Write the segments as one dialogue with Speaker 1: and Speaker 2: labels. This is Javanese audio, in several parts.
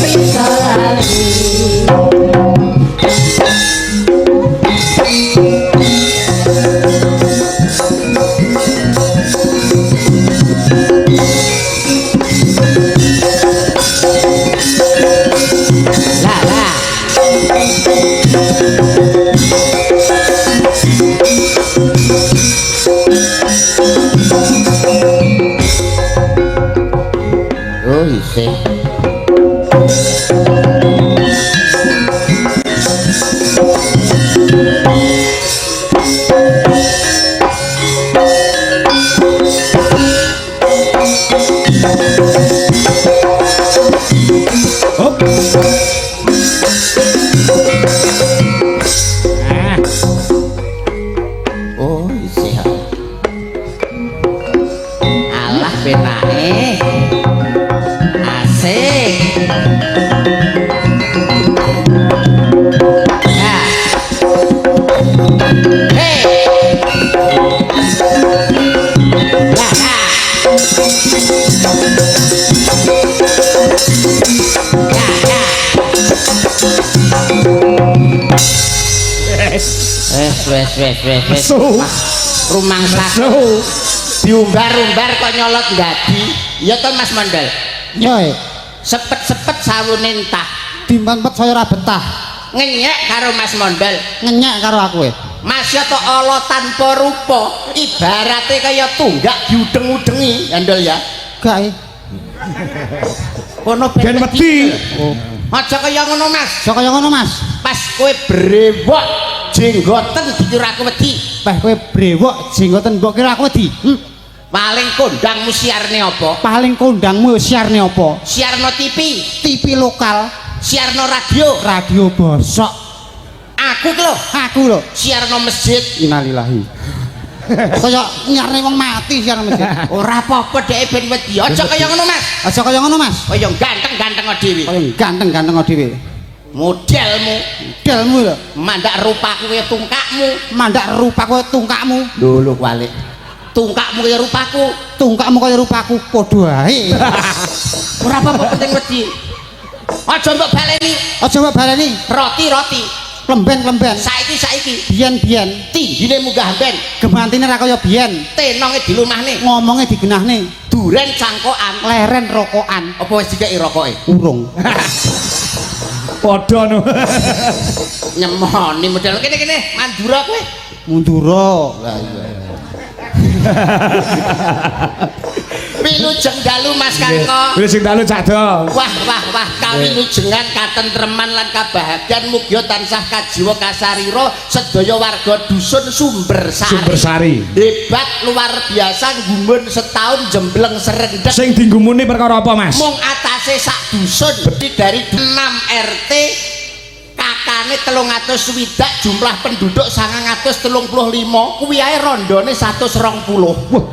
Speaker 1: Iso lali.
Speaker 2: Lah lah. Oh, isih.
Speaker 3: Hop. Ah,
Speaker 2: Oh, isih. Alah penake. Asik. Nah. Hei. Lah, lah. Ya, ya. Wes, wes, wes, wes, wes.
Speaker 3: Nesu.
Speaker 2: Rumangsa
Speaker 3: Nesu.
Speaker 2: diumbar-umbar kok nyolot ndadi. Ya to, Mas Mondel?
Speaker 4: Nyoe,
Speaker 2: Sepet-sepet sawune entah.
Speaker 4: Dimpet saya ora betah.
Speaker 2: Ngenyek karo Mas Mondel.
Speaker 4: Ngenyek karo aku e.
Speaker 2: Mas ya to ala tanpa rupa, ibarate kaya tunggak diudeng-udengi, Ndel ya.
Speaker 4: Gak e.
Speaker 2: Kono
Speaker 3: Ben wedi.
Speaker 4: Oh.
Speaker 2: Aja kaya ngono, Mas.
Speaker 4: Aja kaya ngono, Mas.
Speaker 2: Pas kowe brewok jenggoten dikira aku wedi.
Speaker 4: Peh kowe brewok jenggoten mbok kira aku wedi.
Speaker 2: Paling kondangmu siarne apa?
Speaker 4: Paling kondangmu siarne apa?
Speaker 2: Siarno TV,
Speaker 4: TV lokal,
Speaker 2: siarno radio,
Speaker 4: radio bosok.
Speaker 2: Aku ki lho,
Speaker 4: Aku lho.
Speaker 2: Siarno masjid.
Speaker 4: Innalillahi. Kaya nyarne wong mati siar masjid.
Speaker 2: Ora apa-apa, dhek ben wedi. Aja kaya ngono, Mas.
Speaker 4: Aja kaya ngono, Mas.
Speaker 2: Kaya ganteng-ganteng dhewe.
Speaker 4: Kaya ganteng-ganteng dhewe.
Speaker 2: Modelmu,
Speaker 4: Modelmu lho.
Speaker 2: Mandak rupaku kaya tungkakmu.
Speaker 4: Mandak rupaku kaya tungkakmu.
Speaker 2: Lho lho kualik. Tungkakmu kaya rupaku.
Speaker 4: Tungkakmu kaya rupaku padha ae.
Speaker 2: Ora apa-apa, penting wedi. Aja mbok baleni.
Speaker 4: Aja mbok baleni.
Speaker 2: Roti-roti.
Speaker 4: Lemben-lemben.
Speaker 2: Saiki-saiki.
Speaker 4: Biyen-biyen.
Speaker 2: Tinggine munggah ben.
Speaker 4: Gemantine ra kaya biyen.
Speaker 2: Tenonge dilumahne.
Speaker 4: Ngomonge digenahne.
Speaker 2: Duren cangkokan.
Speaker 4: Leren rokokan.
Speaker 2: Apa wis dikeki rokoke?
Speaker 4: Urung.
Speaker 3: Padha no.
Speaker 2: Nyemoni model kene-kene Mandura kowe.
Speaker 4: Mundura. Lah iya.
Speaker 2: Wilujeng dalu, Mas Kangko.
Speaker 3: Wilujeng dalu, Cak Do.
Speaker 2: Wah wah wah, kawilujengan, katentreman lan kabahagian mugia tansah kajiwa kasarira sedaya warga dusun Sumbersari.
Speaker 3: Sumbersari.
Speaker 2: Hebat luar biasa, gumun setahun jembleng serendek.
Speaker 3: Sing dinggumuni perkara apa, Mas?
Speaker 2: Mung atase sak dusun dari 6 RT kakane 360, jumlah penduduk 935, kuwi ae rondone 120.
Speaker 3: Wah.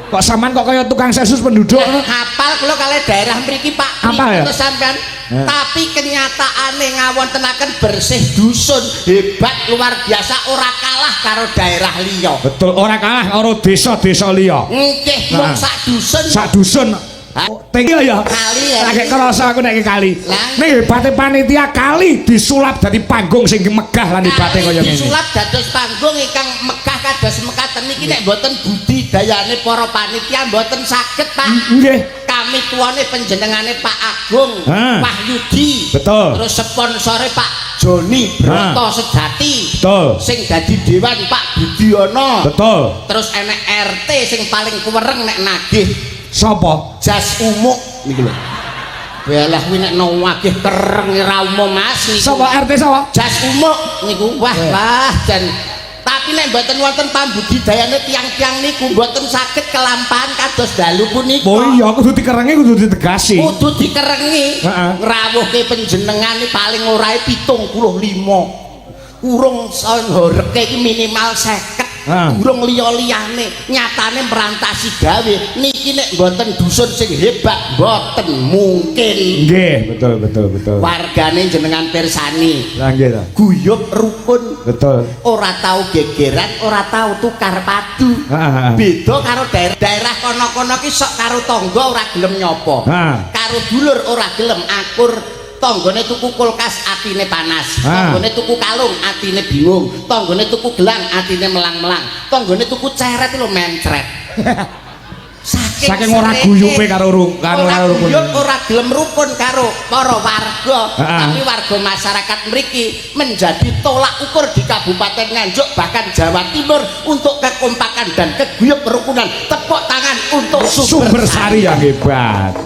Speaker 3: Kok sampean kok kaya tukang sensus penduduk?
Speaker 2: Hafal kula kalih daerah mriki, Pak.
Speaker 3: Apa ya?
Speaker 2: Terus sampean, tapi kenyataane ngawontenaken bersih dusun hebat luar biasa, ora kalah karo daerah liya.
Speaker 3: Betul, ora kalah karo desa-desa liya.
Speaker 2: Nggih, mung sak dusun.
Speaker 3: Sak dusun.
Speaker 2: Hah?
Speaker 3: Tinggi ya.
Speaker 2: Kali ya.
Speaker 3: Lagi kerasa aku nek kali.
Speaker 2: Lah.
Speaker 3: Ning hebate panitia, kali disulap dadi panggung sing megah lan hebate kaya ngene.
Speaker 2: Disulap dados panggung ingkang megah kados mekaten niki, nek mboten budidayane para panitia mboten saged, Pak.
Speaker 3: Nggih.
Speaker 2: Kami tuane panjenengane Pak Agung Wahyudi. Terus sponsore Pak Joni Broto Sejati. Sing dadi dewan Pak Budiono. Terus enek RT sing paling kuwereng nek nagih.
Speaker 3: Sapa?
Speaker 2: Jas umuk niku lho. Belah kuwi nek nagih kereng ra umum, Mas, niku.
Speaker 3: Sapa RT sapa?
Speaker 2: Jas umuk niku, wah wah, dan tapi nek mboten wonten pambudidayane tiang-tiang niku mboten saged kelampahan kados dalu punika.
Speaker 3: Oh iya, kudu dikerengi, kudu ditegasi.
Speaker 2: Kudu dikerengi. Ngrawuhke panjenengane paling ora 75. Urung horeke iki minimal 50. Durung liya-liyane, nyatane merantasi gawe niki nek mboten dusun sing hebat mboten mungkin.
Speaker 3: Nggih, betul betul betul.
Speaker 2: Wargane jenengan pirsani.
Speaker 3: Lah nggih ta.
Speaker 2: Guyub rukun. Ora tau gegeran, ora tau tukar padu.
Speaker 3: Heeh.
Speaker 2: Beda karo daerah-daerah kono-kono ki sok karo tangga ora gelem nyopo. Karo dulur ora gelem akur. Tanggane tuku kulkas atine panas,
Speaker 3: Ah.
Speaker 2: tanggane tuku kalung atine bingung, tanggane tuku gelang atine melang-melang, tanggane tuku ceret lho mencret. Saking,
Speaker 3: Saking ora
Speaker 2: sereke,
Speaker 3: guyupe karo karo
Speaker 2: ora
Speaker 3: karo rukun.
Speaker 2: guyub, ora gelem rukun karo para warga,
Speaker 3: Ah.
Speaker 2: tapi warga masyarakat mriki menjadi tolak ukur di Kabupaten Nganjuk bahkan Jawa Timur untuk kekompakan dan keguyup kerukunan. Tepuk tangan untuk
Speaker 3: Sumber
Speaker 2: Sumber
Speaker 3: Sari yang hebat.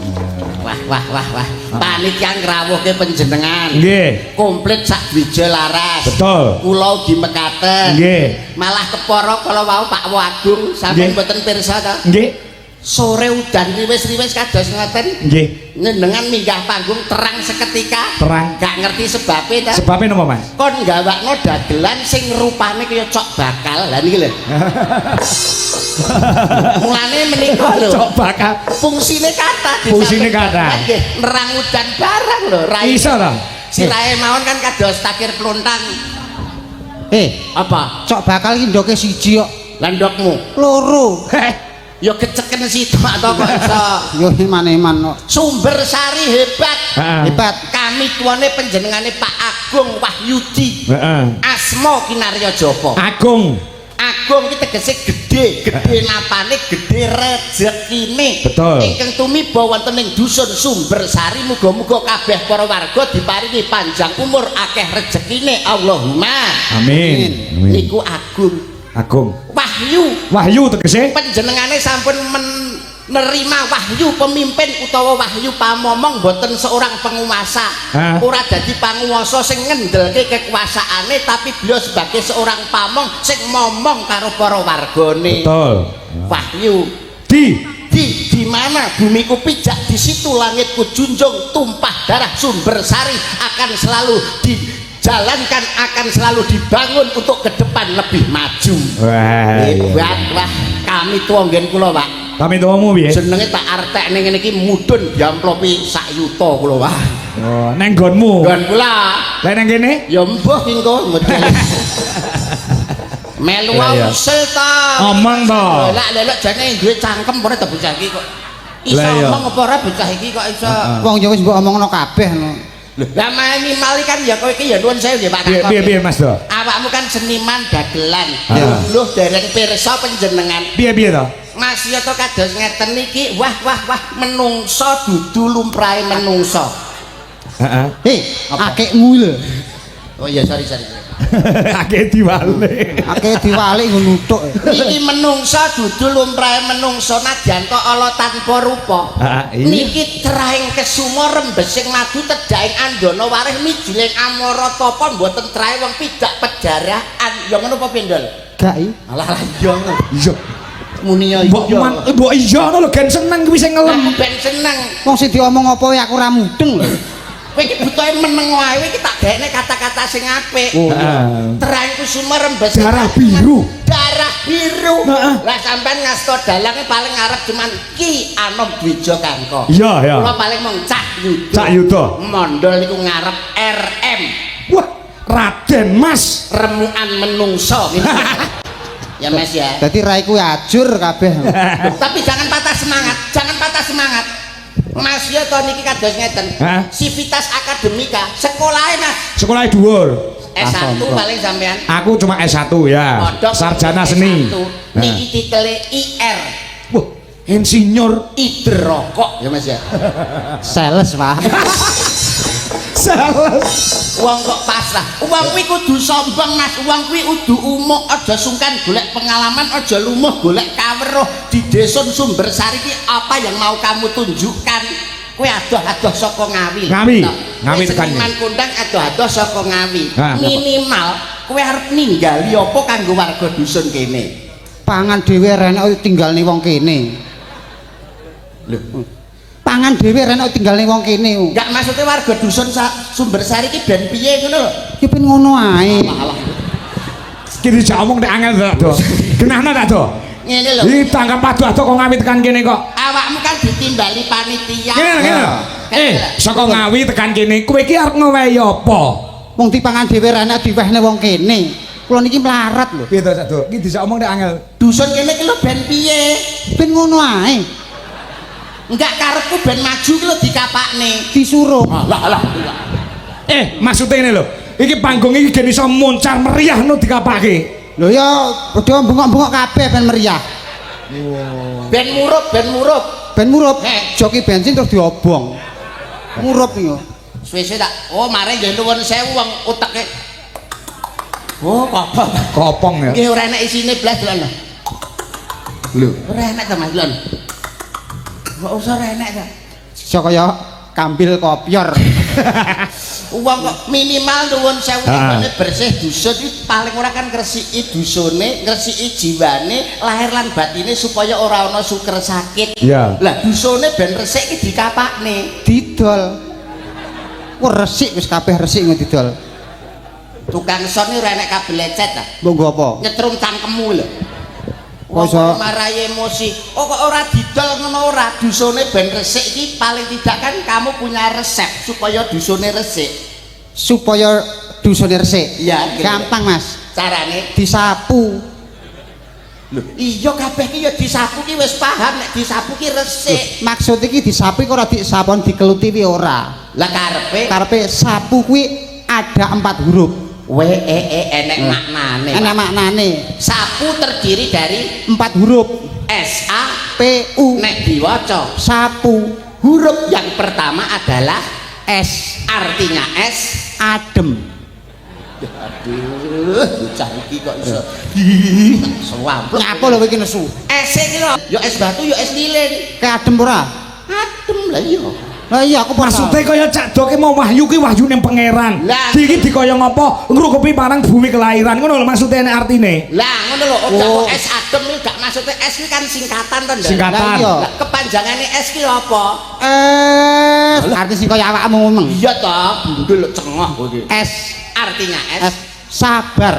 Speaker 2: Wah, wah, wah, wah. Panitia ngrawuhke panjenengan.
Speaker 3: Nggih.
Speaker 2: Komplit sak dwija laras.
Speaker 3: Betul.
Speaker 2: Kula ugi mekaten.
Speaker 3: Nggih.
Speaker 2: Malah kepara kala wau Pak Wagung sampeyan
Speaker 3: Nggih.
Speaker 2: mboten pirsa ta?
Speaker 3: Nggih.
Speaker 2: Sore udan riwis-riwis kados ngoten.
Speaker 3: Nggih.
Speaker 2: Njenengan minggah panggung terang seketika.
Speaker 3: Terang.
Speaker 2: Gak ngerti sebabe ta?
Speaker 3: Sebabe napa, Mas?
Speaker 2: Kon gawakno dagelan sing rupane kaya cok bakal. Lah niki lho. Mulane menika lho.
Speaker 3: Cok bakal.
Speaker 2: Fungsine kathah di
Speaker 3: Fungsine
Speaker 2: samping
Speaker 3: kathah.
Speaker 2: dagelan nggih nerang udan barang lho. Rai.
Speaker 3: Iso ta?
Speaker 2: Sirahe mawon kan kados takir plontang.
Speaker 4: Eh,
Speaker 2: Apa?
Speaker 4: cok bakal iki ndoke siji kok.
Speaker 2: Lah ndokmu.
Speaker 4: Loro.
Speaker 3: Heh.
Speaker 2: Ya keceken sitok to kok iso.
Speaker 4: Yo eman-eman kok.
Speaker 2: Sumber Sari hebat.
Speaker 3: Heeh.
Speaker 4: Hebat.
Speaker 2: Kami tuane panjenengane Pak Agung Wahyudi.
Speaker 3: Heeh.
Speaker 2: Asma Kinarya Japa.
Speaker 3: Agung.
Speaker 2: Agung ki tegese gedhe, gedhe napane, gedhe rezekine.
Speaker 3: Betul.
Speaker 2: Ingkang tumiba wonten ing dusun Sumber Sari, muga-muga kabeh para warga diparingi panjang umur, akeh rezekine. Allahumma.
Speaker 3: Amin. Amin.
Speaker 2: Niku Agung.
Speaker 3: Agung.
Speaker 2: Wahyu
Speaker 3: Wahyu tegese
Speaker 2: panjenengane sampun menerima wahyu pemimpin utawa wahyu pamomong, boten seorang penguasa,
Speaker 3: Ah.
Speaker 2: ora dadi panguwasa sing ngendelke kekuasaane, tapi beliau sebagai seorang pamong sing momong karo para wargane.
Speaker 3: Betul.
Speaker 2: Wahyu
Speaker 3: Di
Speaker 2: di mana bumiku pijak di situ langitku junjung, tumpah darah Sumber Sari akan selalu dijalankan, akan selalu dibangun untuk ke depan lebih maju.
Speaker 3: Wah, iya.
Speaker 2: Hebat. Wah, kami tuwa nggen kula, Pak.
Speaker 3: Kami tuamu piye?
Speaker 2: Jenenge tak artekne ngene iki mudhun diamplopi sak yuta kula, Pak.
Speaker 3: Oh, neng nggonmu.
Speaker 2: Nggon kula.
Speaker 3: Lah neng kene?
Speaker 2: Ya mbuh engko model. Melu
Speaker 3: Lah, iya.
Speaker 2: usil ta.
Speaker 3: Omong to.
Speaker 2: Lah lha jane duwe cangkem ora ta bocah iki kok. Iso
Speaker 3: Lah, iya.
Speaker 2: omong apa ora bocah iki kok iso.
Speaker 4: Wong ya wis mbok omongno kabeh no.
Speaker 2: Lah minimal kan ya kowe iki ya nuwun sewu nggih Pak
Speaker 3: Piye
Speaker 2: Kakok.
Speaker 3: piye piye Mas Do?
Speaker 2: Awakmu kan seniman dagelan.
Speaker 3: Ah.
Speaker 2: Lho dereng pirsa panjenengan.
Speaker 3: Piye piye to?
Speaker 2: Mas Yoto kados ngeten iki, wah wah wah, menungso dudu lumrahe menungso.
Speaker 3: Heeh.
Speaker 4: Eh, akekmu lho.
Speaker 2: Oh iya, sorry sorry.
Speaker 3: Akeh diwalik.
Speaker 4: Akeh diwalik nggo nuthuk.
Speaker 2: Iki menungso dudu lumrahe menungso nadyan to ala tanpa rupa.
Speaker 3: Heeh, iya.
Speaker 2: Niki trahing kesuma rembesing madu tedhaing andana warih mijiling amara tapa mboten trahe wong pidak pejarahan. Ya ngono apa Pendol?
Speaker 4: Gak i.
Speaker 2: Alah lah iya ngono.
Speaker 3: Iya.
Speaker 2: Muni ya
Speaker 3: Mbok
Speaker 2: iya.
Speaker 3: man, mbok iya ngono lho gen seneng kuwi sing ngelem.
Speaker 2: Aku ben seneng.
Speaker 4: Wong sing diomong apa wae aku ora mudeng lho.
Speaker 2: Kowe iki butuhe meneng wae, kowe iki tak gaekne kata-kata sing apik.
Speaker 4: Oh, iya.
Speaker 3: Heeh.
Speaker 2: Terang kusuma rembes
Speaker 3: Darah biru.
Speaker 2: Darah biru.
Speaker 3: Heeh.
Speaker 2: Lah sampean ngasto dalange paling ngarep cuman Ki Anom Dwijo Kangko.
Speaker 3: Iya, iya.
Speaker 2: Kula paling mung Cak Yuda.
Speaker 3: Cak Yuda.
Speaker 2: Mondol niku ngarep RM.
Speaker 3: Wah, Raden Mas.
Speaker 2: Remukan menungso. Ya Mas ya.
Speaker 4: Dadi raiku ajur kabeh.
Speaker 2: Tapi jangan patah semangat, jangan patah semangat. Mas Yoto niki kados ngeten.
Speaker 3: Hah?
Speaker 2: Sivitas akademika, sekolahe Mas
Speaker 3: Sekolah dhuwur.
Speaker 2: S1
Speaker 4: Asombro.
Speaker 2: paling sampean.
Speaker 3: Aku cuma S1 ya.
Speaker 2: Kodok
Speaker 3: Sarjana
Speaker 2: S1.
Speaker 3: seni.
Speaker 2: Niki titele IR.
Speaker 3: Wah, insinyur.
Speaker 2: Ide rokok ya Mas ya.
Speaker 4: Sales, Pak.
Speaker 3: Sales.
Speaker 2: Wong kok pasrah. Wong kuwi kudu sombong Mas. Wong kuwi kudu umuk, aja sungkan golek pengalaman, aja lumuh golek kaweruh. Di dusun Sumbersari ki apa yang mau kamu tunjukkan? Kowe adoh-adoh saka Ngawi.
Speaker 3: Ngawi.
Speaker 2: Toh.
Speaker 3: Ngawi
Speaker 2: Kowe
Speaker 3: tekan.
Speaker 2: Seniman kondang adoh-adoh saka Ngawi.
Speaker 3: Ah.
Speaker 2: Minimal kowe arep ninggali apa kanggo warga dusun kene?
Speaker 4: Pangan dhewe renek tinggalne wong kene.
Speaker 2: Lho,
Speaker 4: Pangan dhewe renek tinggalne wong kene.
Speaker 2: enggak maksudnya warga dusun Sumbersari ki ben piye ngono lho.
Speaker 4: Ya ben ngono ae.
Speaker 2: Alah,
Speaker 3: Ki dijak omong nek angel tak do. Genahno tak do.
Speaker 2: ngene lho.
Speaker 3: Iki tangkap adoh-adoh kok Ngawi tekan kene kok.
Speaker 2: Awakmu kan ditimbali panitia.
Speaker 3: Kene lho, kene lho. Eh, saka Ngawi tekan kene, kowe iki arep ngewehi apa?
Speaker 4: Wong dipangan dhewe renek diwehne wong kene. Kula niki melarat lho.
Speaker 3: Piye to, Cak Do? Iki dijak omong nek angel.
Speaker 2: Dusun kene ki lho ben piye?
Speaker 4: Ben ngono ae.
Speaker 2: Enggak, karepku ben maju ki lho dikapakne.
Speaker 4: Disuruh.
Speaker 2: Lah lah.
Speaker 3: Eh, maksudnya ini lho. Iki panggung iki gen iso moncar meriah no dikapake.
Speaker 4: Lho ya padha bengok-bengok kabeh ben meriah.
Speaker 2: Ben murup, ben murup.
Speaker 4: Ben murup.
Speaker 2: Eh.
Speaker 4: Joki bensin terus diobong. Murup iki.
Speaker 2: Suwe-suwe tak, oh mare nggih nuwun sewu wong uteke. Oh, kopong.
Speaker 3: Kopong ya.
Speaker 2: Nggih ora enek isine blas lho.
Speaker 3: Lho.
Speaker 2: Ora enek ta Mas Lon. Kok usah ora enek ta.
Speaker 4: Iso kaya kambil kopior.
Speaker 2: Wong kok minimal nuwun sewu nggone bersih dusun iki paling ora kan ngresiki dusune, ngresiki jiwane, lahir lan batine supaya ora ana suker sakit.
Speaker 3: Iya.
Speaker 2: Lah dusune ben resik iki dikapakne.
Speaker 4: Didol. Wah resik wis kabeh resik ngono didol.
Speaker 2: Tukang son iki ora enek kabel lecet ta.
Speaker 4: Mbok nggo apa?
Speaker 2: Nyetrum cangkemmu lho.
Speaker 4: Kok iso?
Speaker 2: Wong marahi emosi. Oh kok ora didol ngono ora? Dusune ben resik iki paling tidak kan kamu punya resep supaya dusune resik.
Speaker 4: Supaya dusune resik.
Speaker 2: Iya, gitu.
Speaker 4: Gampang, Mas.
Speaker 2: Carane?
Speaker 4: Disapu.
Speaker 2: Lho, iya kabeh ki ya disapu ki wis paham nek disapu ki resik.
Speaker 4: Maksud iki disapu kok ora disapon dikeluti wi ora.
Speaker 2: Lah karepe?
Speaker 4: Karepe sapu kuwi ada 4 huruf.
Speaker 2: W E E enek maknane.
Speaker 4: Enek maknane.
Speaker 2: Sapu terdiri dari
Speaker 4: 4 huruf.
Speaker 2: S A
Speaker 4: P U.
Speaker 2: Nek diwaca
Speaker 4: sapu.
Speaker 2: Huruf yang pertama adalah
Speaker 4: S.
Speaker 2: Artinya S
Speaker 4: adem.
Speaker 2: Aduh, bocah iki kok iso. Sewamplek.
Speaker 4: Nyapa lho kowe iki nesu?
Speaker 2: Es iki lho, ya es batu ya es lilin.
Speaker 4: Kayak adem ora?
Speaker 2: Adem lah iya.
Speaker 4: Lah iya aku padha.
Speaker 3: Maksude kaya Cak Doke mau wahyu ki wahyu ning pangeran.
Speaker 2: Lah.
Speaker 3: Iki dikaya ngopo ngrukupi marang bumi kelahiran ngono lho maksude enek artine.
Speaker 2: Lah ngono lho, oh, gak
Speaker 4: Oh.
Speaker 2: kok es adem iki gak maksudnya es iki kan singkatan to, Ndang.
Speaker 3: Singkatan.
Speaker 4: Lah iya.
Speaker 2: Lah kepanjangane es ki apa?
Speaker 4: S arti sing kaya awakmu ngomong.
Speaker 2: Iya toh, bundul cengok kowe iki.
Speaker 4: S
Speaker 2: Artinya S.
Speaker 4: S sabar.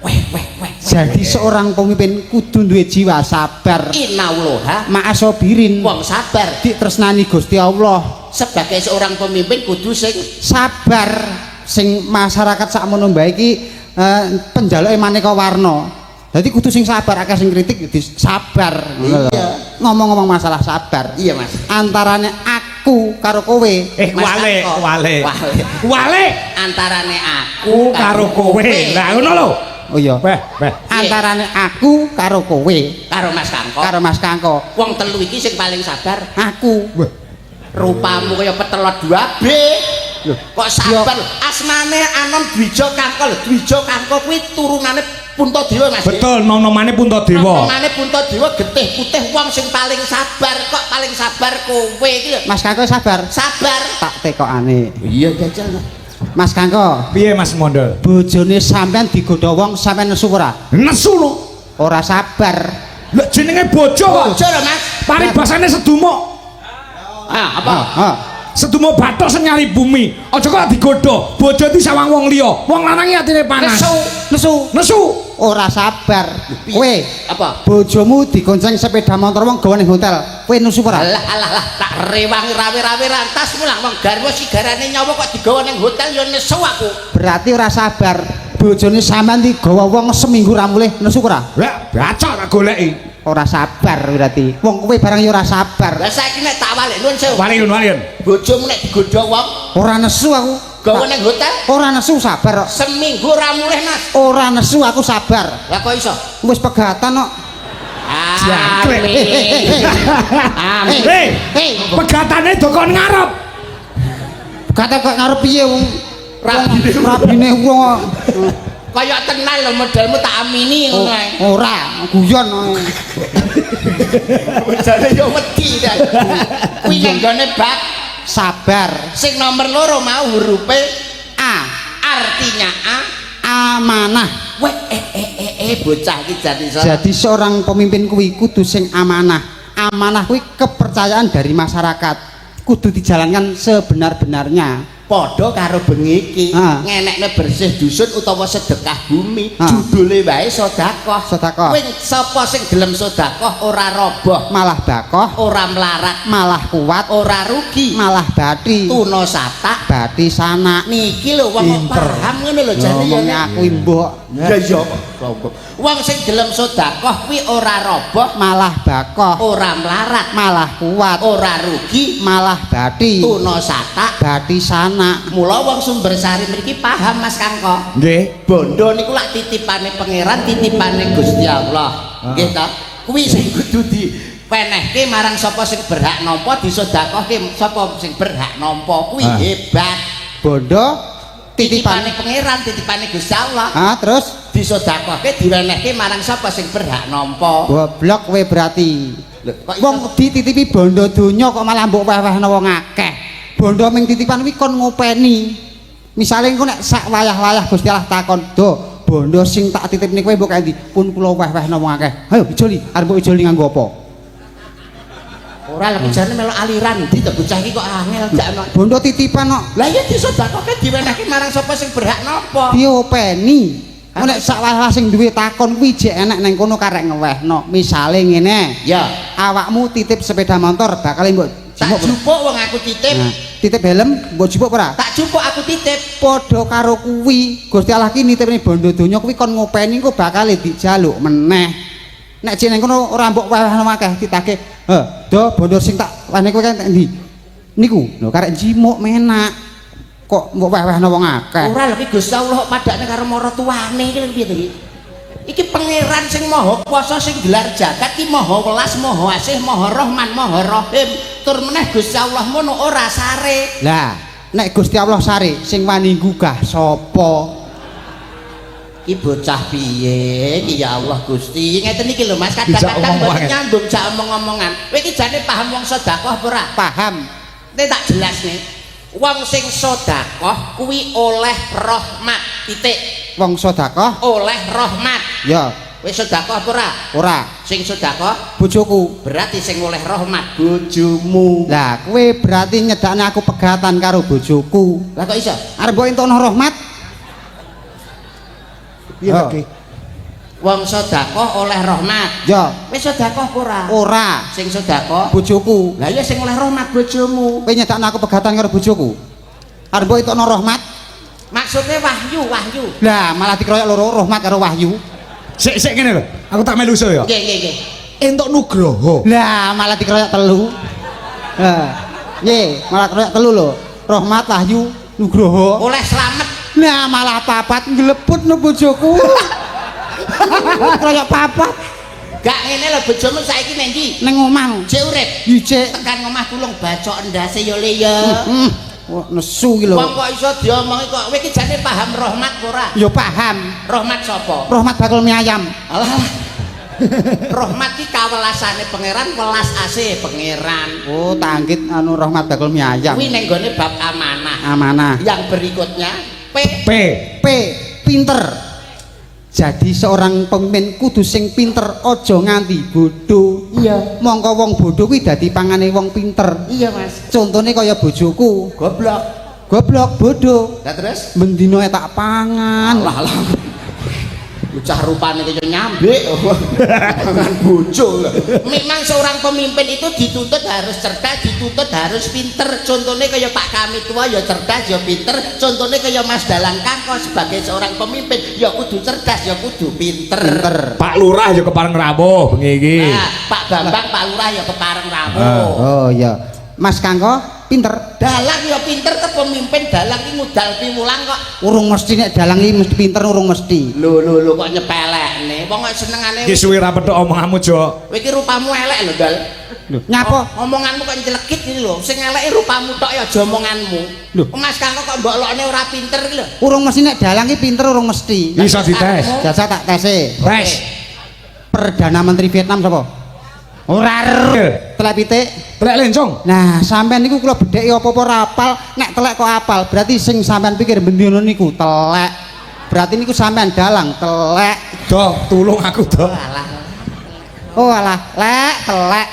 Speaker 2: Weh weh weh.
Speaker 4: Jadi seorang pemimpin kudu duwe jiwa sabar.
Speaker 2: Inauloha
Speaker 4: Ma'asobirin.
Speaker 2: Wong sabar.
Speaker 4: Ditresnani Gusti Allah.
Speaker 2: Sebagai seorang pemimpin kudu sing
Speaker 4: Sabar sing masyarakat sakmono bae iki penjaluke maneka warna. Dadi kudu sing sabar, akeh sing kritik di sabar. Ngono lho.
Speaker 2: Iya.
Speaker 4: Ngomong-ngomong masalah sabar.
Speaker 2: Iya, Mas.
Speaker 4: Antarane aku karo kowe.
Speaker 3: Eh
Speaker 2: Mas
Speaker 3: wale,
Speaker 2: Kangko.
Speaker 3: wale.
Speaker 2: Wale.
Speaker 3: Wale
Speaker 2: Antarane aku
Speaker 3: ku karo kowe. Lah ngono lho.
Speaker 4: Oh iya.
Speaker 3: Weh, weh.
Speaker 4: Antarane aku karo kowe,
Speaker 2: karo Mas Kangko.
Speaker 4: Karo Mas Kangko.
Speaker 2: Wong telu iki sing paling sabar.
Speaker 4: Aku.
Speaker 3: Weh.
Speaker 2: Rupamu kaya petelot 2B.
Speaker 4: Loh,
Speaker 2: Kok sabar? Asmane Anom Dwijo Kangko lho. Dwijo Kangko kuwi turunane Puntadewa, Mas.
Speaker 3: Betul, nom-nomane Puntadewa.
Speaker 2: Nomane Puntadewa getih putih wong sing paling sabar kok paling sabar kowe iki lho.
Speaker 4: Mas Kangko sabar.
Speaker 2: Sabar.
Speaker 4: Tak tekokane.
Speaker 2: Iya jajal.
Speaker 4: Mas Kangko,
Speaker 3: Piye Mas Mondol?
Speaker 4: Bojone sampean digodha wong sampean nesu ora?
Speaker 3: Nesu lho.
Speaker 4: Ora sabar.
Speaker 3: Lah jenenge bojo kok.
Speaker 2: Bojo lho, Mas.
Speaker 3: Paribasane sedumuk.
Speaker 2: Ah, apa?
Speaker 4: Ah, ah.
Speaker 3: Sedumuk bathok sing nyari bumi. Aja kok digodha. Bojo disawang wong liya. Wong lanang iki atine panas.
Speaker 2: Nesu.
Speaker 4: Nesu.
Speaker 3: Nesu.
Speaker 4: Ora sabar. Kowe
Speaker 2: Apa?
Speaker 4: Bojomu digonceng sepeda motor wong gawa ning hotel. Kowe nesu ora?
Speaker 2: Alah alah lah, tak rewangi rawe-rawe rantas mulang wong garwa sigarane nyawa kok digawa ning hotel ya nesu aku.
Speaker 4: Berarti ora sabar. Bojone sampean digawa wong seminggu ra mulih nesu ora?
Speaker 3: Lah bacok tak goleki.
Speaker 4: Ora sabar berarti. Wong kowe barang ya ora sabar.
Speaker 2: Lah saiki nek tak walik nuwun sewu.
Speaker 3: Waliun waliun.
Speaker 2: Bojomu nek digodha wong
Speaker 4: Ora nesu aku.
Speaker 2: gawa ning hotel
Speaker 4: Ora nesu sabar kok.
Speaker 2: Seminggu ora mulih, Mas.
Speaker 4: Ora nesu aku sabar.
Speaker 2: Lah kok iso?
Speaker 4: Wis pegatan kok.
Speaker 3: Jangkrik.
Speaker 2: Amin. Amin.
Speaker 3: Hei,
Speaker 4: Hei,
Speaker 3: pegatane dokon ngarep.
Speaker 4: pegatan kok ngarep piye wong
Speaker 2: Rabine.
Speaker 4: Rabine wong kok.
Speaker 2: Kaya tenan lho modelmu tak amini ngono ae.
Speaker 4: Ora, guyon.
Speaker 2: Bojone yo wedi ta. Kuwi nggone bak
Speaker 4: Sabar.
Speaker 2: Sing nomor loro mau hurufe
Speaker 4: A.
Speaker 2: Artinya A.
Speaker 4: Amanah.
Speaker 2: Weh eh eh eh eh bocah iki jan iso.
Speaker 4: Jadi seorang pemimpin kuwi kudu sing amanah. Amanah kuwi kepercayaan dari masyarakat. Kudu dijalankan sebenar-benarnya.
Speaker 2: Padha karo bengi iki, ngenekne bersih dusun utawa sedekah bumi, judule wae sedekah.
Speaker 4: Sedekah.
Speaker 2: Kuwi sapa sing gelem sedekah ora roboh,
Speaker 4: Malah bakoh,
Speaker 2: ora melarat,
Speaker 4: malah kuat,
Speaker 2: ora rugi,
Speaker 4: malah bati.
Speaker 2: Tuna satak
Speaker 4: Bati sanak.
Speaker 2: Niki lho wong kok paham ngono lho jane ya.
Speaker 4: Ngomong aku mbok.
Speaker 2: Ya iya kok. Wong sing gelem sedekah kuwi ora roboh,
Speaker 4: Malah bakoh,
Speaker 2: ora melarat,
Speaker 4: malah kuat,
Speaker 2: ora rugi,
Speaker 4: malah bati.
Speaker 2: Tuna satak.
Speaker 4: Bati sanak.
Speaker 2: Mula wong Sumbersari mriki paham, Mas Kangko.
Speaker 3: Nggih.
Speaker 2: Bondo niku lak titipane pangeran, titipane Gusti Allah. Nggih ta? Kuwi sing kudu dipenehke marang sapa sing berhak nampa, disedekahke sapa sing berhak nampa. Kuwi hebat.
Speaker 4: Bondo
Speaker 2: Titipane
Speaker 4: titipan.
Speaker 2: Pangeran, titipane Gusti Allah.
Speaker 4: Ah, terus
Speaker 2: Disedekahke, diwenehke marang sapa sing berhak nampa.
Speaker 4: Goblok kowe berarti.
Speaker 2: Lho, kok iso?
Speaker 4: Wong dititipi bondo donya kok malah mbok weh-wehno wong akeh. Bondo ming titipan kuwi kon ngopeni. Misale engko nek sak wayah-wayah Gusti Allah takon, "Do, bondo sing tak titipne kowe mbok endi?" "Pun kula weh-wehno wong akeh." "Ayo ijoli, arep mbok ijoli nganggo apa?"
Speaker 2: Ora lha jane melok aliran ndi to, bocah iki kok angel jakno.
Speaker 4: Bondo titipan kok.
Speaker 2: Lah iya, disedekahke, diwenehke marang sapa sing berhak nampa.
Speaker 4: Diopeni. Engko nek sak wayah sing duwe takon kuwi jek enek nang kono karek ngewehno. Misale ngene,
Speaker 2: Ya,
Speaker 4: awakmu titip sepeda motor bakal mbok
Speaker 2: tak
Speaker 4: jupuk.
Speaker 2: jupuk wong aku titip.
Speaker 4: Nah, titip helm mbok jupuk ora?
Speaker 2: Tak jupuk, aku titip.
Speaker 4: Padha karo kuwi, Gusti Allah ki nitipne bondo donya kuwi kon ngopeni, engko bakal dijaluk meneh. Nek jek nang kono ora mbok weh-wehno akeh ditagih, "He, do bondo sing tak wehne kowe kan endi?" Niku lho karek njimuk menak. Kok mbok weh-wehno wong akeh.
Speaker 2: Ora lho, ki Gusti Allah kok padakne karo maratuwane iki lho piye to iki? Iki pangeran sing maha kuwasa sing gelar jagat ki maha welas, maha asih, maha rahman, maha rahim. Tur meneh Gusti Allah mono ora sare.
Speaker 4: Lah, nek Gusti Allah sare, sing wani gugah sapa?
Speaker 2: Ki bocah piye iki, ya Allah Gusti. Ngeten iki lho, Mas,
Speaker 3: Dijak
Speaker 2: kadang-kadang mboten
Speaker 3: omong-omongan.
Speaker 2: Nyambung jak omong-omongan. Kowe iki jane paham wong sedekah apa ora?
Speaker 4: Paham.
Speaker 2: Nek tak jelasne. Wong sing sedekah kuwi oleh rahmat. Titik.
Speaker 4: Wong sedekah
Speaker 2: Oleh rahmat.
Speaker 4: Ya.
Speaker 2: Wis sedekah apa ora?
Speaker 4: Ora.
Speaker 2: Sing sedekah
Speaker 4: Bojoku.
Speaker 2: Berarti sing oleh rahmat bojomu.
Speaker 4: Lah, kowe berarti nyedakne aku pegatan karo bojoku.
Speaker 2: Lah kok iso?
Speaker 4: Arep mbok entukno rahmat?
Speaker 3: Piye
Speaker 4: Oh.
Speaker 3: lagi?
Speaker 2: Wong sedekah oleh rahmat.
Speaker 4: Ya.
Speaker 2: Wis sedekah apa ora?
Speaker 4: Ora.
Speaker 2: Sing sedekah
Speaker 4: Bojoku.
Speaker 2: Lah iya, sing oleh rahmat bojomu.
Speaker 4: Kowe nyedakne aku pegatan karo bojoku. Arep mbok entukno rahmat?
Speaker 2: Maksudnya wahyu, wahyu.
Speaker 4: Lah, malah dikeroyok loro, rahmat karo wahyu.
Speaker 3: Sik sik ngene lho. Aku tak melu usul ya.
Speaker 2: Nggih, nggih, nggih.
Speaker 3: Entuk nugroho.
Speaker 4: Lah, malah dikeroyok telu. Lah, nggih, malah keroyok telu lho. Rahmat, wahyu, nugroho.
Speaker 2: Oleh slamet.
Speaker 4: Lah, malah papat ngleput no bojoku. Keroyok papat.
Speaker 2: Gak ngene lho, bojomu saiki neng ndi?
Speaker 4: Ning omah.
Speaker 2: Jek urip.
Speaker 4: Ijek.
Speaker 2: Tekan omah tulung bacok ndase ya le ya.
Speaker 4: Wah, nesu iki lho.
Speaker 2: Wong kok iso diomongi kok. Kowe iki jane paham rahmat apa ora?
Speaker 4: Ya paham.
Speaker 2: Rahmat sapa?
Speaker 4: Rahmat bakul mie ayam.
Speaker 2: Alah. Rahmat ki kawelasane pangeran, welas asih pangeran.
Speaker 4: Oh, tangkit anu rahmat bakul mie ayam.
Speaker 2: Kuwi ning gone bab amanah.
Speaker 4: Amanah.
Speaker 2: Yang berikutnya P.
Speaker 3: P.
Speaker 4: P, pinter. Jadi seorang pemimpin kudu sing pinter, aja nganti bodoh.
Speaker 2: Iya.
Speaker 4: Mongko wong bodoh kuwi dadi pangane wong pinter.
Speaker 2: Iya, Mas.
Speaker 4: Contone kaya bojoku,
Speaker 2: Goblok.
Speaker 4: Goblok, bodoh.
Speaker 2: Lah terus?
Speaker 4: Bendino tak pangan.
Speaker 2: Lah lah. Bocah rupane kaya nyambik pangan bojo. Memang seorang pemimpin itu dituntut harus cerdas, dituntut harus pinter. Contohnya kaya Pak Kamitua ya cerdas ya pinter. Contohnya kaya Mas Dalang Kangko sebagai seorang pemimpin ya kudu cerdas ya kudu pinter.
Speaker 4: Pinter.
Speaker 3: Pak Lurah ya kepareng rawuh bengi iki.
Speaker 2: Nah, Pak Bambang, Pak Lurah ya kepareng rawuh.
Speaker 4: Oh iya. Mas Kangko pinter.
Speaker 2: Dalang ya pinter ke pemimpin dalang ki ngudal piwulang kok.
Speaker 4: Urung mesti nek dalang iki mesti pinter, urung mesti.
Speaker 2: Lho lho lho, kok nyepelekne. Wong kok senengane
Speaker 3: Iki suwe ra petuk omonganmu, Jok.
Speaker 2: Kowe iki rupamu elek lho, Dal.
Speaker 4: Nyapa?
Speaker 2: Omonganmu kok nyelekit iki lho. Sing eleke rupamu tok ya aja omonganmu.
Speaker 4: Lho.
Speaker 2: Mas Kangko kok mbok lokne ora pinter iki lho.
Speaker 4: Urung mesti nek dalang iki pinter, urung mesti.
Speaker 3: Iso dites.
Speaker 4: Jasa tak tese.
Speaker 3: Tes.
Speaker 4: Perdana Menteri Vietnam sapa? Ora telek pitik.
Speaker 3: Telek lencong.
Speaker 4: Nah, sampean niku kula bedheki apa-apa ora apal, nek telek kok apal. Berarti sing sampean pikir bendina niku telek. Berarti niku sampean dalang telek.
Speaker 3: Do, tulung aku, Do.
Speaker 2: Alah.
Speaker 4: Oh alah, lek telek.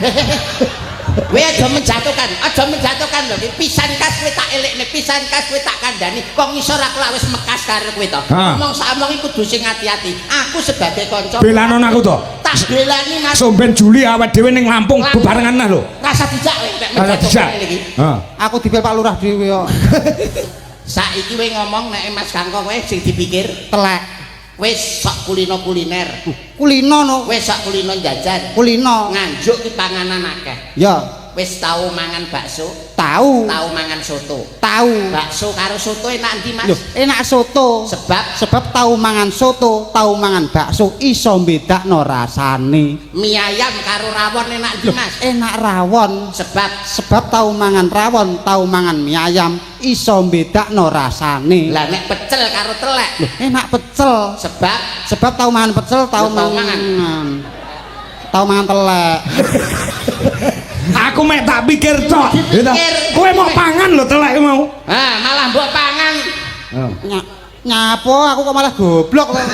Speaker 2: Kowe aja menjatuhkan, aja menjatuhkan lho. Ki pisan kas kowe tak elekne pisan. pisan kas kowe tak kandhani. Kok ngisor aku lak wis mekas karo kowe to. Ngomong sak omong iku kudu sing ati-ati. Aku sebagai kanca
Speaker 3: Belanono aku to.
Speaker 2: Tak belani, Mas.
Speaker 3: Somben Juli awake dhewe ning Lampung
Speaker 2: Lampung.
Speaker 3: bebarengan nah lho.
Speaker 2: Rasah dijak kowe nek
Speaker 3: Rasah dijak.
Speaker 2: ngene iki.
Speaker 3: Heeh.
Speaker 4: Aku dipil Pak Lurah dhewe kok.
Speaker 2: Saiki kowe ngomong nek Mas Kangko kowe sing dipikir
Speaker 4: Telek.
Speaker 2: Wis sok kulino kuliner.
Speaker 4: Kulino no.
Speaker 2: Wis sok kulino jajan.
Speaker 4: Kulino.
Speaker 2: Nganjuk ki panganan akeh.
Speaker 4: Ya,
Speaker 2: Wis tau mangan bakso,
Speaker 4: tahu.
Speaker 2: Tau mangan soto.
Speaker 4: Tahu.
Speaker 2: Bakso karo soto enak ndi, Mas?
Speaker 4: Loh, enak soto.
Speaker 2: Sebab?
Speaker 4: Sebab tau mangan soto, tau mangan bakso iso mbedakno rasane.
Speaker 2: Mie ayam karo rawon enak ndi, Mas?
Speaker 4: Enak rawon.
Speaker 2: Sebab?
Speaker 4: Sebab tau mangan rawon, tau mangan mie ayam iso mbedakno rasane.
Speaker 2: Lah, nek pecel karo telek?
Speaker 4: Loh, enak pecel.
Speaker 2: Sebab?
Speaker 4: Sebab tau mangan pecel, tau
Speaker 2: Loh, tau mangan.
Speaker 4: Mangan. Tau mangan telek.
Speaker 3: Aku mek tak pikir tok.
Speaker 2: Dipikir.
Speaker 3: Ya toh. Kowe mau pangan lho telek mau.
Speaker 2: Ah, malah mbok pangan.
Speaker 4: Nyapo aku kok malah goblok kok.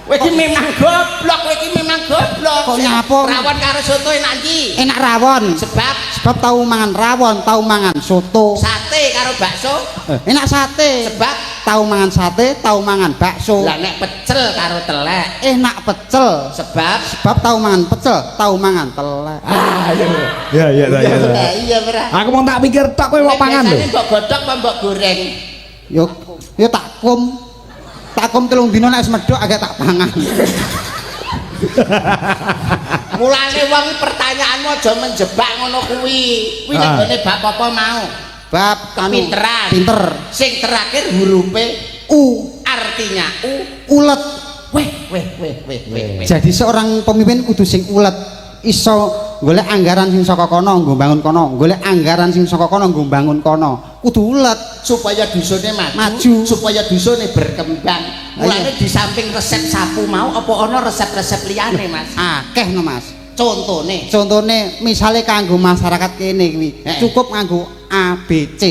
Speaker 2: Kowe iki memang goblok, kowe iki memang goblok.
Speaker 4: Kok nyapo?
Speaker 2: Rawon karo soto enak ndi?
Speaker 4: Enak rawon.
Speaker 2: Sebab?
Speaker 4: Sebab tau mangan rawon, tau mangan soto.
Speaker 2: Sate karo bakso?
Speaker 4: Enak sate.
Speaker 2: Sebab?
Speaker 4: Tau mangan sate, tau mangan bakso.
Speaker 2: Lah, nek pecel karo telek?
Speaker 4: Enak pecel.
Speaker 2: Sebab?
Speaker 4: Sebab tau mangan pecel, tau mangan telek.
Speaker 2: Ah, iya.
Speaker 3: Ya iya ta, iya. ta.
Speaker 2: Iya, ora.
Speaker 3: Aku mau tak pikir tok kowe mau pangan lho.
Speaker 2: Biasane mbok godhog apa mbok goreng?
Speaker 4: Yo yo tak kum. Tak kum 3 dina, nek wis medhok agak tak pangan.
Speaker 2: Mulane wong iki pertanyaanmu aja menjebak ngono kuwi. Kuwi nek gone bab apa mau?
Speaker 4: Bab anu,
Speaker 2: Kepinteran.
Speaker 4: Pinter.
Speaker 2: Sing terakhir hurufe
Speaker 4: U.
Speaker 2: Artinya U.
Speaker 4: Ulet.
Speaker 2: Weh, weh, weh, weh, weh, weh.
Speaker 4: Jadi seorang pemimpin kudu sing ulet. Iso golek anggaran sing saka kono nggo bangun kono, golek anggaran sing saka kono nggo bangun kono. Kudu ulet.
Speaker 2: Supaya dusune maju,
Speaker 4: Maju.
Speaker 2: Supaya dusune berkembang. Mulane
Speaker 4: Iya.
Speaker 2: di samping resep sapu mau apa ana resep-resep liyane, Mas?
Speaker 4: Akeh no, Mas.
Speaker 2: Contone?
Speaker 4: Contone misale kanggo masyarakat kene kuwi cukup nganggo A B C.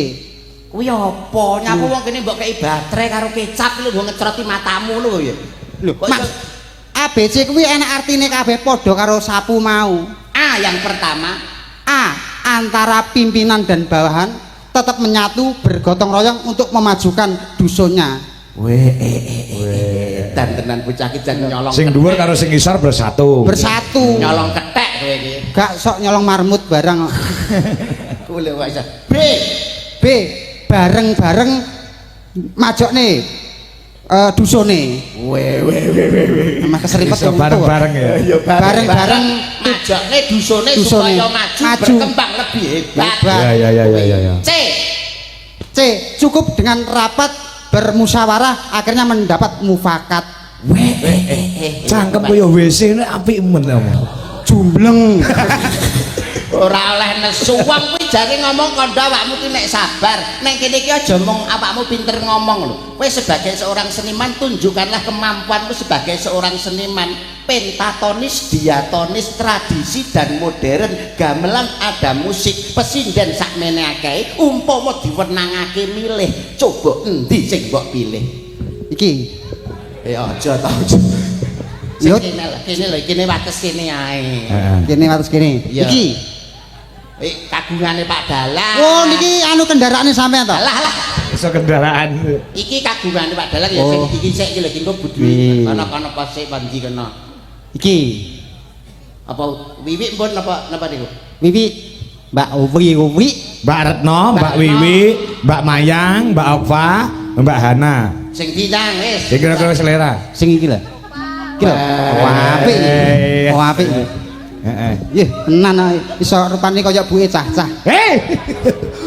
Speaker 2: Kuwi apa? Nyapa wong kene mbok kei baterai karo kecap lho, nggo ngecroti matamu lho ya.
Speaker 4: Lho,
Speaker 2: Kok
Speaker 4: Mas, A B C kuwi enak artine kabeh, padha karo sapu mau.
Speaker 2: A yang pertama.
Speaker 4: A, antara pimpinan dan bawahan tetap menyatu bergotong royong untuk memajukan dusunnya.
Speaker 2: Weh, eh, eh, eh, dan tenan bocah iki jan nyolong.
Speaker 3: Sing dhuwur karo sing ngisor bersatu.
Speaker 4: Bersatu.
Speaker 2: Nyolong kethek kowe iki.
Speaker 4: Gak sok nyolong marmut barang kok.
Speaker 2: Kuwi lho kok iso. B.
Speaker 4: B, bareng-bareng majokne dusune.
Speaker 2: Weh, weh, weh, weh, weh.
Speaker 4: Emang keserimpet
Speaker 3: Iso
Speaker 4: wong tua.
Speaker 3: bareng-bareng ya.
Speaker 4: Bareng-bareng
Speaker 2: majokne dusune
Speaker 4: Dusune.
Speaker 2: supaya maju,
Speaker 4: Maju.
Speaker 2: berkembang lebih hebat.
Speaker 4: Hebat.
Speaker 3: Ya.
Speaker 2: C.
Speaker 4: C, cukup dengan rapat bermusyawarah akhirnya mendapat mufakat.
Speaker 2: Weh, eh, eh, eh.
Speaker 3: Cangkem kaya WC ini apik men kamu.
Speaker 4: Jumbleng.
Speaker 2: Ora oleh nesu. Wong kuwi jare ngomong kandha awakmu ki nek sabar. Neng kene iki aja mung awakmu pinter ngomong lho. Kowe sebagai seorang seniman tunjukkanlah kemampuanmu sebagai seorang seniman. Pentatonis, diatonis, tradisi dan modern, gamelan ada musik, pesinden sakmene akeh. Umpama diwenangake milih, coba endi sing mbok pilih?
Speaker 4: Iki.
Speaker 2: Ya aja ta, aja. Sing
Speaker 4: Yo.
Speaker 2: kene lho, kene lho, kene wates kene ae.
Speaker 3: Heeh.
Speaker 4: Kene atas kene.
Speaker 2: Iya.
Speaker 4: Iki.
Speaker 2: Eh, kagungane Pak Dalang.
Speaker 4: Oh, niki anu kendaraane sampean to?
Speaker 2: Alah lah.
Speaker 3: Iso kendaraan.
Speaker 2: Iki kagungane Pak Dalang ya sing
Speaker 4: Oh.
Speaker 2: iki sik iki lho iki engko budi.
Speaker 4: Wih.
Speaker 2: Ana-ana pose panji kena.
Speaker 4: Iki.
Speaker 2: Apa Wiwik pun napa napa niku?
Speaker 4: Wiwi, Mbak Uwi Uwi.
Speaker 3: Mbak Retno, Mbak
Speaker 2: Mbak
Speaker 3: Wiwi, Mbak Mayang, Mbak Okva, Mbak Hana.
Speaker 2: Sing dinang wis.
Speaker 3: Ya kira-kira selera.
Speaker 4: Sing iki lho. Iki lho. Oh, apik iki. Oh, apik iki.
Speaker 3: Heeh.
Speaker 4: Ih, tenan ae. Iso rupane kaya buke cah-cah.
Speaker 3: Hei.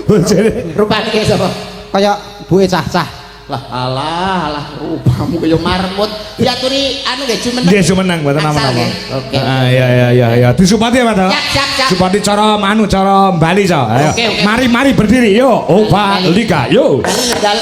Speaker 3: Bojone.
Speaker 2: Rupane ki sapa?
Speaker 4: Kaya buke cah-cah.
Speaker 2: Lah alah alah, rupamu kaya marmut. Diaturi anu nggih, jumeneng.
Speaker 3: Nggih, jumeneng mboten
Speaker 2: Angsal,
Speaker 3: napa-napa.
Speaker 2: nggih. Oke.
Speaker 3: Heeh, iya iya iya iya. Disupati ya, Pak toh?
Speaker 2: Siap, siap, siap.
Speaker 3: Supati cara manu cara Bali so. Ayo.
Speaker 2: Oke, oke.
Speaker 3: Mari mari berdiri yo. Opa
Speaker 2: Bali.
Speaker 3: Liga yo.
Speaker 2: Mari ngedal.